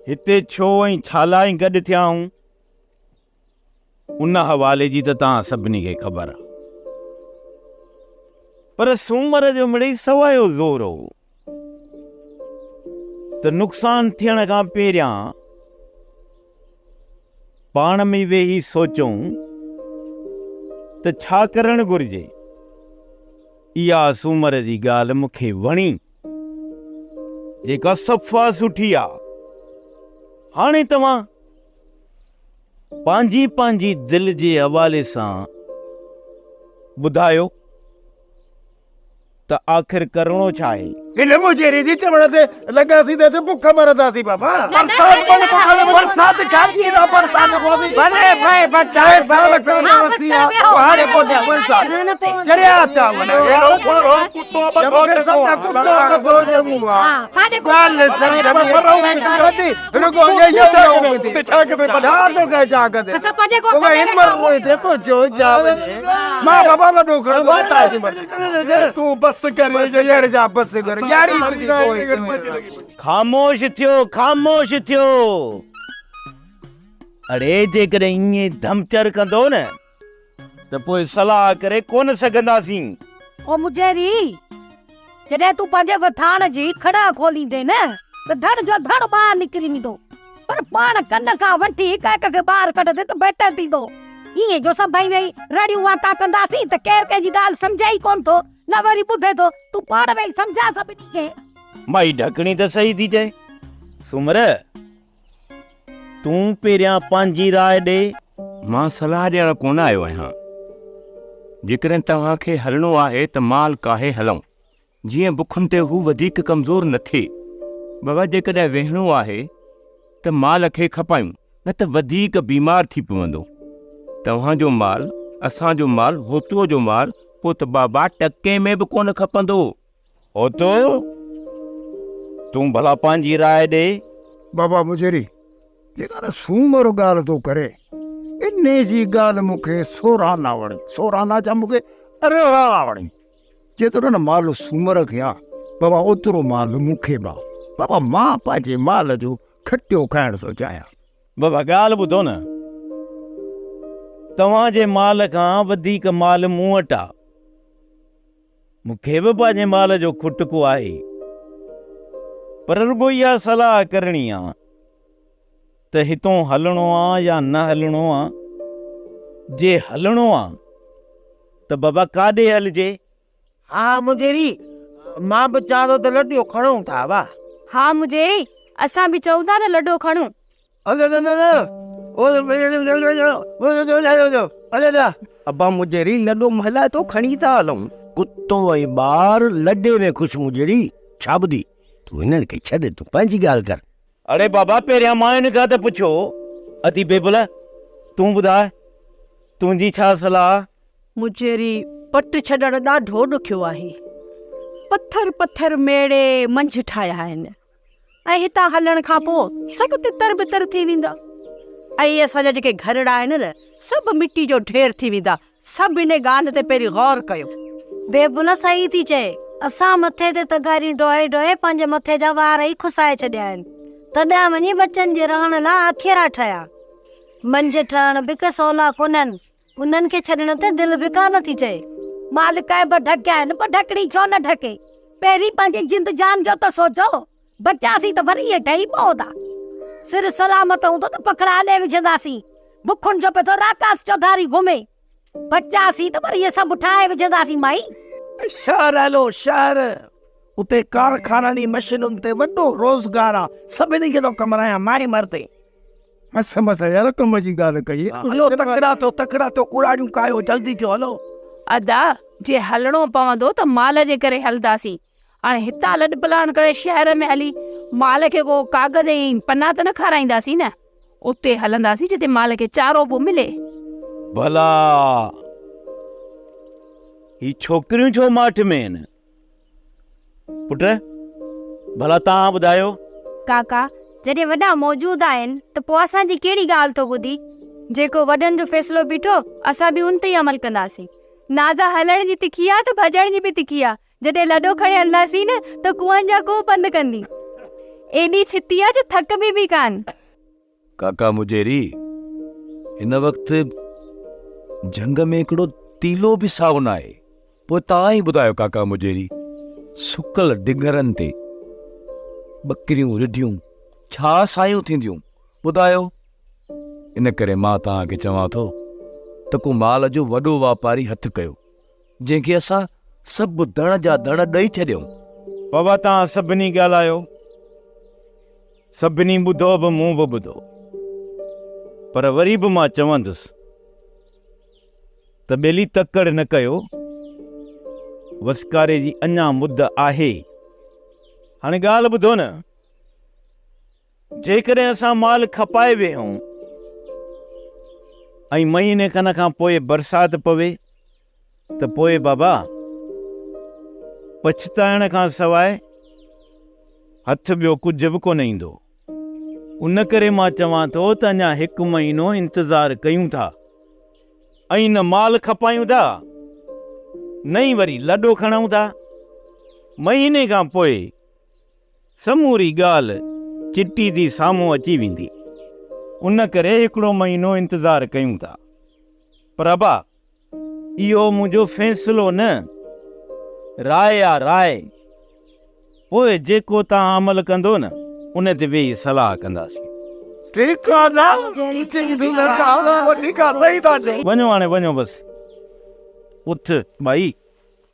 هتي ڇو ۽ ڇا لاء گڏ ٿيا آهيون، ان حوالي جي ته توهان سڀني کي خبر آ. پر سومر جو مڙئي سوايو زور هو ته نقصان ٿيڻ کان پهريان پاڻ ۾ ويهي سوچون ته ڇا ڪرڻ گهرجي. اها سومر جي ڳالهه مون کي وڻي، جيڪا صفا سٺي آ. هاڻي توهان پنهنجي پنهنجي دل جي حوالي سان ٻڌايو ته آخر ڪرڻو ڇا آهي؟ هن مجيري جي چوڻ تي لڳاسين ته هتي بک مرنداسين بابا. برسات پوي بک نه برسات ڇا ٿي ته برسات پوندي. ڀلي پئي پر چاهي سال کان نه وسي آ پوء هاڻي پوندي برسات. چريا ٿيا وڃن. اهڙو ڦرو ڪتو ٻڌو چڱو آ. ڪتو ٻڌو چڱو آ. ڳالهه سمجهه ۾ ڪانه ٿي. رڳو اهو چئو ٿي. ڇا ٿو ڪري ڇا ڪندي. بابا هن مهل هتي پهچو جا وڃي. مان بابا لڏو کڻندو تان جي مرضي. تون بس ڪر يار جا بس ڪر ياري ٿي پوء. خاموش ٿيو خاموش ٿيو. اڙي جيڪڏهن ائين ڌمچر ڪندو نه ته پوء صلاح ڪري ڪونه سگهنداسين. او مجيري! جڏهن تون پنهنجي وٿاڻ جي کڙهه کوليندين نه ته ڌڻ جو ڌڻ ٻاهر نڪري ويندو. پر پاڻ ڪن کان وٺي هڪ هڪ کي ٻاهر ڪڍندين ته بهتر ٿيندو. ائين جو سڀئي ويهي رڙيون واتان ڪنداسين ته ڪير ڪنهن جي ڳالهه سمجهي ئي ڪونه ٿو نه وري ٻڌي ٿو. تون پاڻ ويهي سمجهاء سڀني کي. مائي ڍڪڻي ته صحيح ٿي چئي. سومر! تون پهريان پنهنجي راء ڏي. مان صلاح ڏيڻ ڪونه آيو آهيان. جيڪڏهن توهان کي هلڻو آهي ته مال ڪاهي هلون، جيئن بکن تي هو وڌيڪ ڪمزور نه ٿئي. بابا جيڪڏهن ويهڻو آهي ته مال کي کپايون، نه ته وڌيڪ بيمار ٿي پوندو. توهان جو مال، اسان جو مال، هوتوء جو مال، پوء ته بابا ٽڪي ۾ به ڪونه کپندو. هوتو، تون ڀلا پنهنجي راء ڏي. بابا مجيري، جيڪا نه سومر ڳالهه ٿو ڪري، انهي جي ڳالهه مون کي سورهن نه وڻي، سورهن نه ڇا مون کي ارڙهن نه وڻي. جيترو نه مال سومر کي آ، بابا اوترو مال مون کي به آ. بابا مان پنهنجي مال جو کٽيو کائڻ ٿو چاهيان. بابا ڳالهه ٻڌو نه، توهان جي مال کان وڌيڪ مال مون وٽ آ. مون کي به پنهنجي مال جو کٽڪو آهي، پر رڳو اها صلاح ڪرڻي آ ته هتون هلڻو آ يا نه هلڻو آ. جي هلڻو آ ته بابا ڪاڏي هلجي؟ ها مجيري، مان به چوان ٿو ته لڏيو کڻون ٿا وا. ها مجيري، اسان به چئون ٿا ته لڏو کڻون. ابا مجيري لڏو مهلائي ٿو کڻي ٿا هلون. ڪتو ۽ ٻار لڏي ۾ خوش مجيري ڇا ٻڌي تون هنن کي ڇڏ تون پنهنجي ڳالهه ڪر. اڙي بابا پهريان ماين کان ته پڇو. ادي بيبل تون ٻڌاء تنهنجي ڇا صلاح؟ مجيري پٽ ڇڏڻ ڏاڍو ڏکيو آهي. پٿر پٿر ميڙي منجهه ٺاهيا آهن. ۽ هتان هلڻ کان پوء سڀ تتر بتر ٿي ويندا ۽ اهي اسان جا جيڪي گهرڙا آهن نه سڀ مٽي جو ڍير ٿي ويندا. سڀ انهي ڳالهه تي پهرين غور ڪيو. بيبل صحيح ٿي چئي. اسان مٿي تي تغاريون ڍوئي ڍوئي پنهنجي مٿي جا وار ئي کسائي ڇڏيا آهن. تڏهن وڃي ٻچن جي رهڻ لاء آکيرا ٺهيا. منجهه ٺهڻ به ڪي سولا ڪونهن. انهن کي ڇڏڻ تي دل به ڪانه ٿي چئي. مال ڪنهن به ڍڪيا آهن پر ڍڪڻي ڇو نه ڍڪي؟ پهرين پنهنجي جند جان جو ته سوچو. بچياسين ته وري اهي ٺهي پوندا. سر سلامت هوندو ته پکڙا هلي وجهنداسين. بکن جو پيو ٿو راڪاس چوڌاري گهمي. بچياسين ته وري اهي سڀ ٺاهي وجهنداسين مائي. شهر هلو شهر. اتي ڪارخانن ۽ مشينن تي وڏو روزگار آ. سڀني کي ٿو ڪمرايان مائي مرتي. مس مس يار ڪم جي ڳالهه ڪئي. هلو تڪڙا ٿيو تڪڙا ٿيو ڪراڙيون ڪاهيو جلدي ٿيو هلو. ادا جي هلڻو پوندو ته مال جي ڪري هلنداسين. هاڻي هتان لڏ پلاڻ ڪري شهر ۾ هلي مال کي ڪو ڪاغذ ۽ پنا ته نه کارائينداسين نه. اتي هلنداسين جتي مال کي چارو به ملي. ڀلا هي ڇوڪريون ڇو ماٺ ۾ آهن؟ پٽ، ڀلا توهان ٻڌايو؟ ڪاڪا، جڏهن وڏا موجود آهن ته پوء اسان جي ڪهڙي ڳالهه ٿو ٻڌي؟ جيڪو وڏن جو فيصلو بيٺو، اسان به ان تي ئي عمل ڪنداسين. نازا هلڻ جي تکي آ ته ڀڄڻ جي به تکي آ. جڏهن لڏو کڻي هلنداسين نه ته ڪوهن جا ڪوهه پنڌ ڪندي. ايڏي ڇتي آ جو ٿڪبي به ڪانه. ڪاڪا مجيري، هن وقت جهنگ ۾ هڪڙو تيلو به سائو ناهي. پوء توهان ئي ٻڌايو ڪاڪا مجيري، سڪل ڊنگرن تي ٻڪريون رڍيون ڇا سايون ٿينديون؟ ٻڌايو. ان ڪري مان توهان کي چوان ٿو ته ڪو مال جو وڏو واپاري هٿ ڪيو، جنهن کي اسان سڀ ڌڻ جا ڌڻ ڏئي ڇڏيون. بابا توهان سڀني ڳالهايو. سڀني ٻڌو به مون به ٻڌو پر وري به مان چوندس ته ٻيلي تڪڙ نه ڪيو وسڪاري جي اڃا مد آهي. هاڻي ڳالهه ٻڌو نه جيڪڏهن اسان مال کپائي ويهون ۽ مهيني کن کان پوء برسات پوي ته پوء بابا پڇتائڻ کان سواء هٿ ٻيو ڪجهه به ڪونه ايندو. ان ڪري مان چوان ٿو ته اڃا هڪ مهينو انتظار ڪيون ٿا ۽ نه مال کپايون ٿا نه ئي وري لڏو کڻون ٿا. مهيني کان پوء سموري ڳالهه چٽي ٿي سامهون اچي ويندي. ان ڪري هڪڙو مهينو انتظار ڪيون ٿا. پر ابا! اهو منهنجو فيصلو نه، راء آ راء. پوء جيڪو توهان عمل ڪندو نه، ان تي ويهي صلاح ڪنداسين. ٺيڪ آ ٺيڪ آ صحيح ٿا چئو. وڃو هاڻي وڃو بس. اٿ ڀائي.